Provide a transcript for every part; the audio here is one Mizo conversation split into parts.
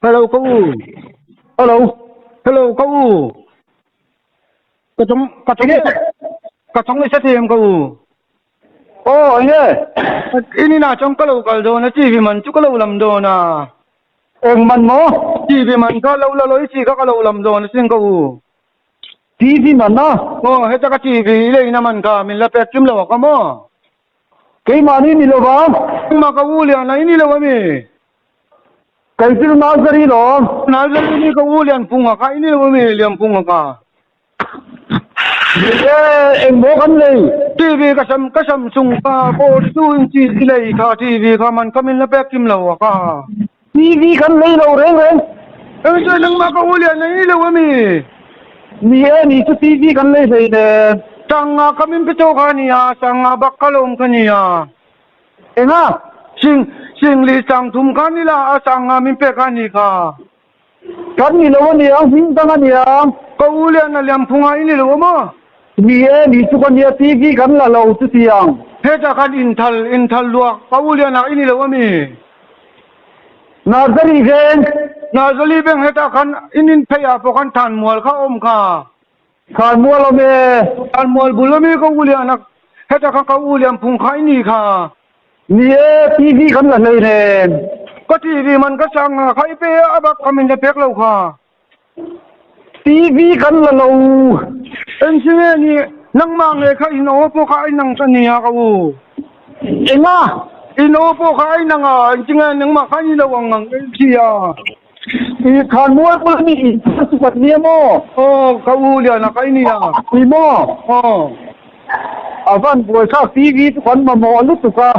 Hello ka u. Hello. Hello ka u. Ka chong ka chong ka chong i sathiam ka u. Oh enge? Ini na chong ka lo kal dawn a TV man chu ka lo lam dawn a. Eng man maw? TV man kha lo la loi chi kha ka lo lam dawn a sin ka u. TV man a? Oh heta ka TV i leina man kha min la pek kim lo a ka maw? Keimahni ni lo vang. Engmah ka u lian a i ni lo ami? Kei chu Nazari lawm. Nazari ni ka u Lianphunga kha i ni lo ami Lianphunga kha? Ni e, engmaw kan lei? TV ka sam ka Samsung kha 42 inch i lei kha TV kha man ka min la pek kim lo a kha. TV kan lei lo reng reng. Eng chuan nangmah ka u lian a i ni lo ami? Ni e, ni chu TV kan lei hlei nen. Sanga ka min pe tawh kha a nia, sanga bak ka lawm kha nia. Enga? Sing, singli sang thum kha ni la, a sanga min pek a ni kha. Kan ni lo a nia, hming dang a nia. Ka u lian a liam phunga i ni lo a maw? Ni e, ni chu ka nia, TV kan la lo chutiang. Hetah khan inthal, inthal luak, ka u lian ah i ni lo a mi? Nazari veng. Nazali veng hetah khan in in phei ah pawh khan thanmual kha a awm kha. Thanmual awm e. Thanmual bul ami ka u lian a hetah khan ka u lian phung kha i ni kha. Ni e, TV kan la hlei nen. Ka TV man ka sang a kha i pe a, a bak ka min la pek lo kha. TV kan la lo. Engtinge ni nangmah nge kha in aw pawh kha a inang ta nia ka u. Enga? In aw pawh kha a inang a, engtinge nangmah kha ni lo ang ang si a. I khan mual pawh ni in thar chu kan nia maw? Aw ka u Liana kha i nia. Ni maw? Aw. A van buai thlak TV chu kan mamawh lutuk a,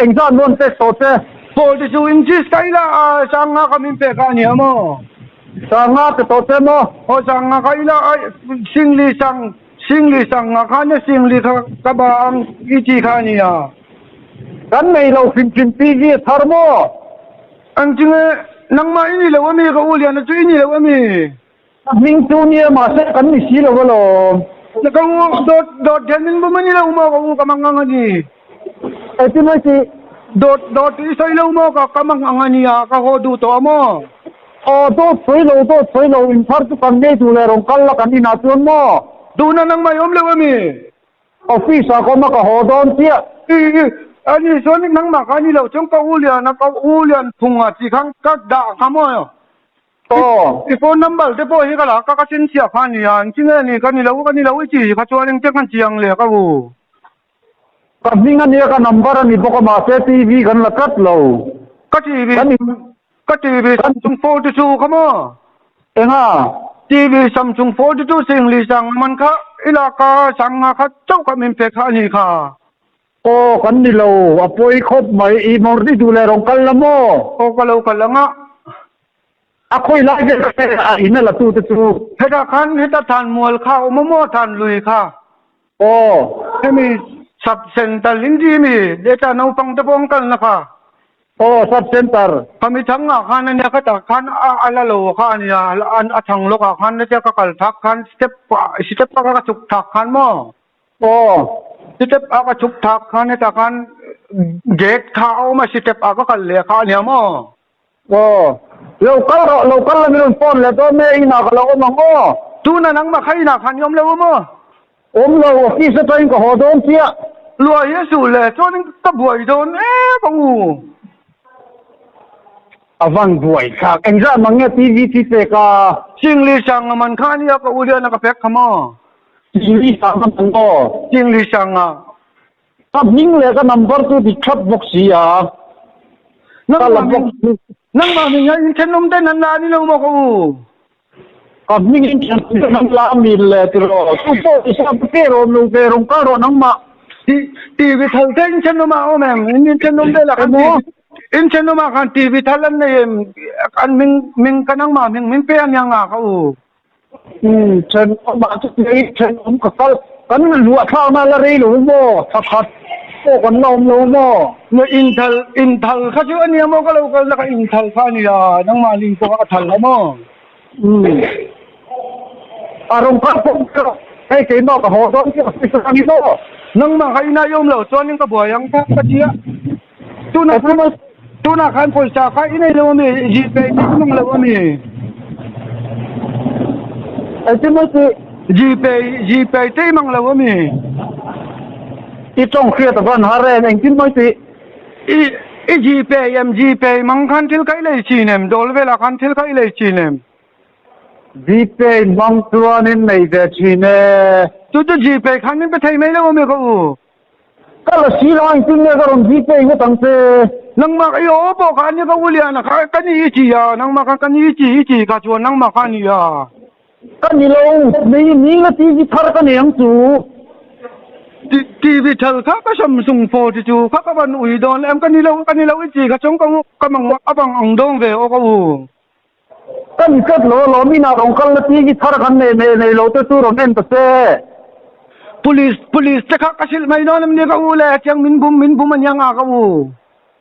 engzat nawn pek tawh che? 42 inches ka ila a sanga ka min pek a nia maw? Sanga pe tawh che maw? Aw sanga ka ila a singli sang singli sanga kha nia singli kha ka ba ang i ti kha ania. Kan nei lo hrim hrim TV a thar maw? Ang tinge nangmah i ni lo ami ka u Liana chu i ni lo ami? A hming chu nia mahse kan ni si lo alawm. Ka u dawt dawt hian min bum a ni lo maw ka u ka mang ang a ni. Engtin mai tih? Dawt dawt i sawi lo maw ka ka mang ang a nia ka haw duh tawh a maw? Aw dawt sawi lo dawt sawi lo in thar chu kan ngei duh leh rawn kal la kan inah chuan maw? Duhna nangmah i awm lo a mi? Office ah ka awm a ka haw dawn chiah. I i a ni chuan nangmah kha a ni lo chuan ka u lian a ka u lian phung a chi khan ka dah kha maw? Aw. I phone number te pawh hi ka la ka ka chhinchhiah kha a nia, engtin nge ni ka ni lo ka ni lo i tih kha chuan engtin kan chiang leh ka u. Ka hming a nia ka number a ni bawk a mahse TV kan la tlat lo. Ka TV ka TV Samsung 42 kha maw? Enga? TV Samsung 42 singli sang man kha i lak a sanga kha chauh kha min pek kha a ni kha. Aw kan ni lo, a pawi khawp mai, i mawrni duh leh rawn kal la maw? Aw ka lo kal ang a. A khawi lai vel kha nge a in a la tu te chu? Hetah khan heta thanmual kha a awm a maw thanlui kha? Aw. Hemi sub center in ti mi lehcha naupang te pawh an kalna kha? Aw sub center. Khami thangah khan a nia khatah khan a a la lo kha a nia a thang lawkah khan hetia ka kal thak khan step step a ka chhuk thak khan maw? Aw. Step a ka chhuk thak khan hetah khan gate kha a awm a step a ka kal leh kha a nia maw? Aw. Lo kal rawh, lo kal la min rawn phone leh dawn e, inah ka lo awm ang aw. Tuna nangmah kha inah khan i awm lo a maw? Awm lo, office atangin ka haw dawn chiah. Luah hi a suh le, chuanin ka buai dawn em ang u. A van buai thlak. Engzah mang nge TV chi pek a? Singli sang a man kha ania ka u lian a ka pek kha maw? Singli sang a man maw? Singli sang a. Ka hming leh ka number chu dik thlap bawk si a. Ka la bawk si. Nangmah hming hian inthenawm ten an la a ni lo maw ka u? Ka hming inthenawm ten an la a mil le tiraw? Chu pawh i sa pe rawh lo ve rawn kal rawh nangmah. TV thal te inthenawm ah a awm em? Inthenawm velah khan TV Inthenawm ah khan TV thal an nei em? An hming hming ka nangmah hming min pe ania nga ka u. Umm thenawm ah chu tia i thenawm ka kal kan luah thlakna la rei lo maw thla khat pawh kan la awm lo maw? Nge inthal inthal kha chu ania maw ka lo kal na kha inthal kha ania nangmah ning pawh a thal a maw? Umm a rawn kal pawh ka hei keimah ka haw dawn chiah office atangin maw? Nangmah kha inah i awm lo chuanin ka buai ang kha ka tia. Tunah khan Tunah khan pawisa kha i nei lo ami? Gpay te i hmang lo ami? Engtin mai tih? Gpay, Gpay te i hmang lo ami? I tawng hriat a van har em, engtin mai tih? I, i Gpay em? Gpay hmang khan thil kha i lei chin em? Dawl velah khan thil kha i lei chin em? Gpay hmang chuanin nei ve thin e. Chu chu Gpay khan min pe thei mai lo ami ka u? Ka la si lo engtin nge ka rawn Gpay ngawt ang che. Nangmah i aw pawh kha ania ka u Liana kha ka ni i ti a, nangmah khan ka ni i ti i ti kha chuan nangmah kha a ni a. Ka ni lo, nei nila TV thar ka nei ang chu. TV thal kha ka Samsung 42 kha ka van ui dawn em ka ni lo ka ni lo i ti kha chuan ka u ka mang a bang ang dawng ve aw ka u. Ka ni tlat lo alawm, inah rawn kal na TV thar kan nei nei nei lo te chu rawn en ta che. Police police te kha ka hrilh mai dawn em ni ka u le hetiang min bum min bum ania nga ka u.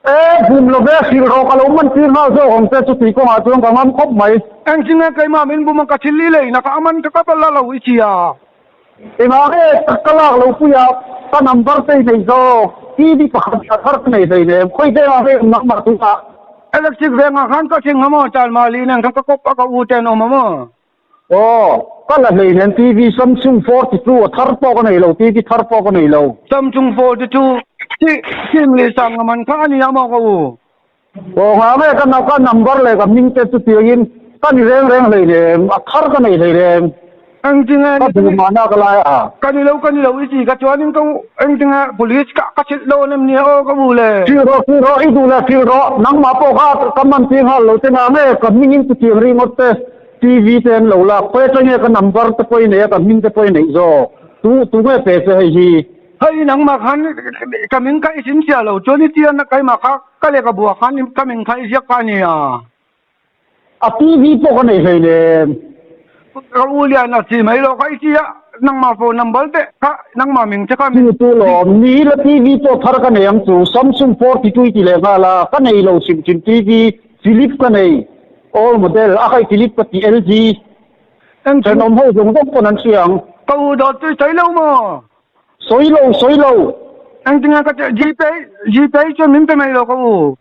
E bum lo ve hrilh rawh ka lo man tir nghal zawk ang che chuti kawngah chuan ka ngam khawp mai. Engtin nge keimah min bum ang ka thil i leina ka aman ka ka bal a lo i tia. Engah nge ka lak lo puia ka number te i nei zawk TV pakhat a thar ka nei hleinem khawi vengah nge awm nangmah tunah. Electric vengah khan ka thing a maw Chalmali nen khan ka kawp a ka u te an awm a maw. Aw, ka la hleinem TV Samsung 42 a thar pawh ka nei lo TV thar pawh ka nei lo. Samsung 42 chi Sing leh Sang a man kha a ni a maw ka u. Aw ngah nge ka ka number leh ka hming te chutiangin ka ni reng reng hleinem a thar ka nei hleinem. Engtinge Ka duh mahna ka lai a. Ka ni lo ka ni lo i ti ka chuanin ka engtinge police ka ka hrilh dawn em nia aw ka bu le. Hrilh rawh hrilh rawh i duh leh hrilh rawh nangmah pawh kha ka man tir nghal lo che ngah nge ka hmingin chutiang ringawt te TV te an lo lak khawi atang nge ka number te pawh i nei a ka hming te pawh i neih zawk tu tu nge pe che hei hi. Hei nangmah khan ka ming kha i simchhiah lo chuan i tia keimah kha ka lehkha buah khan ka ming kha i ziak kha a nia. A TV pawh ka nei hleinem. Ka u lian a si mai lo kha i tia nangmah phone number te kha nangmah ming che kha min. Chu chu lawm ni la TV pawh thar ka nei ang chu Samsung 42 i ti leh nghal a ka nei lo hrim hrim TV Philip ka nei old model a kai Philip ka ti LG thenawm ho zawng zawng pawn an hria ang. Ka u dawt chu i sawi lo maw? Sawi lo sawi lo. Engtinge ka tih Gpay Gpay chuan min pe mai lo ka u.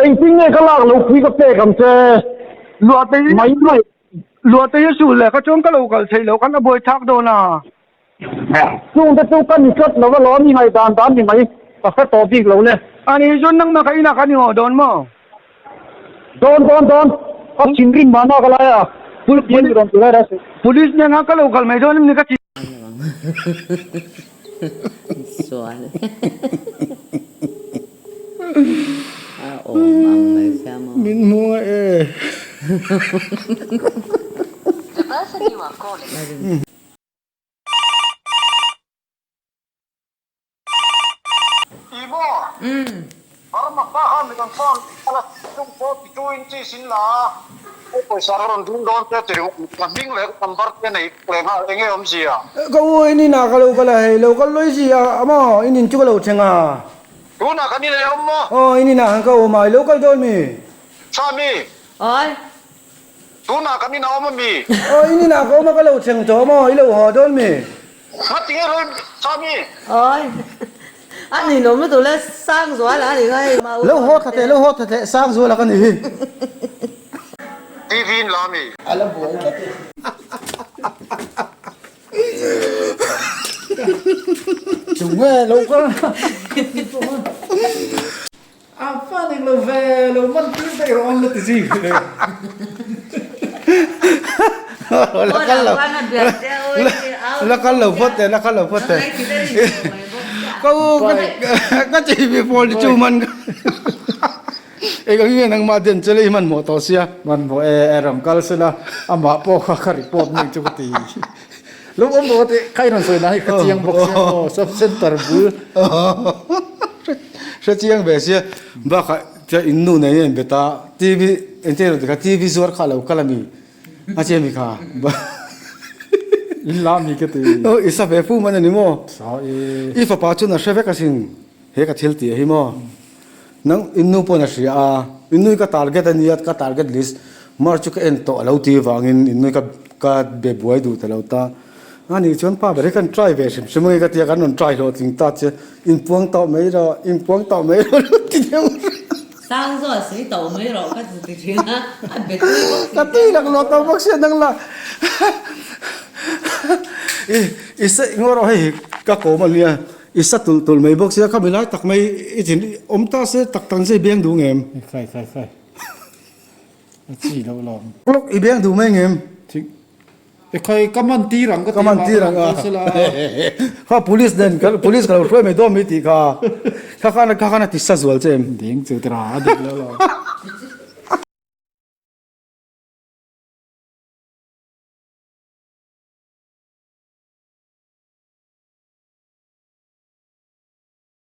Engtinge ka lak lo pui ka pek ang che. Luahte hi Mai mai. Luahte hi sul leh ka chuan ka lo kal theih loh khan a buai thlak dawn a. Chungte chu ka ni tlat lo alawm i ngaihdan dan ni mai ka hre tawh bik lo le. Ani chuan nangmah ka inah khan i ngaw dawn maw? Dawn dawn dawn ka thinrim mahna ka lai a Pul mi rawn ti lai rai si. Police nen khan ka lo kal mai dawn em ni ka ti. Sual a awm ang mai sia maw. Min hmu a e. The person you are calling. Ti maw? Burma pa khan mi kan phone a la chung pawh ti tu in chi sin la a. Aw pawisa ka rawn ding dawn te ti ringawt ka hming leh ka number te nei leh nghal eng nge awmzia? Ka u in inah ka lo kal a hei lo kal lawi si a maw in in chu ka lo thleng a. Tunah kan inei awm maw? Aw in inah khan ka awm a i lo kal dawn mi? Tha mi? Awi. Tunah kan inah awm a mi? Aw in inah ka awm a ka lo thleng tawh maw i lo haw dawn mi? Ngati nge rawn sa mi? Awi a ninawm lutuk le Sangzuala a ni ngai. Lo haw tha teh lo haw tha teh Sangzuala ka ni hi. TV in la mi? A la buai tlat. Chung nge lo kal. A va ning lo ve, lo man tir daih rawh an la ti zui ve. La kal lo, la kal lo phawt teh, la kal lo phawt teh. Ka u ka chi mi pawl chu man ka eng ang nge nangmah den che le i hmanhmawh tawh sia. Hmanhmawh e, e rawn kal sela amah pawh kha ka report mai chu ka ti. Lo awm rawh tih kha i rawn sawi dan hi ka chiang bawk sia maw sub center bul. Hre chiang ve sia bakah tia in nu nei em bet a TV engtin emaw tikha TV zuar kha a lo kal a mi a che mi kha in la mi ka ti. Aw i sa ve fu man a ni maw? Sa e. I fapa chuan a hre vek asin he ka thil tih hi maw nang in nu pawn a hria a in nu hi ka target a nia ka target list mar chu ka en tawh a lo ti vangin in nu hi ka ka be buai duh ta lo ta a nih chuan pa ber hi kan try ve hrim hrim ange ka tia kan rawn try hlawhtling ta che inpuang tawh mai rawh inpuang tawh mai rawh lo ti deuh. Sang zawh sawi tawh mai rawh ka ti thin a, a be tui bawk si. Ka tui lak lo tawh bawk sia nang la. I i sa ngaw rawh hei ka kawm a nia i sa tulh tulh mai bawk sia khami lai tak mai i thin awm ta se tak tak se i beng duh ngem. Khai khai khai. A chi loh lawm. Lawk i beng duh mai ngem. Thing e khai ka man tir ang ka ti Ka man tir ang a. Kha police nen ka police ka lo hruai mai dawn mai tih kha. Kha khan kha khan a ti sa zual che em. Ding chu tira a dik lo lawm.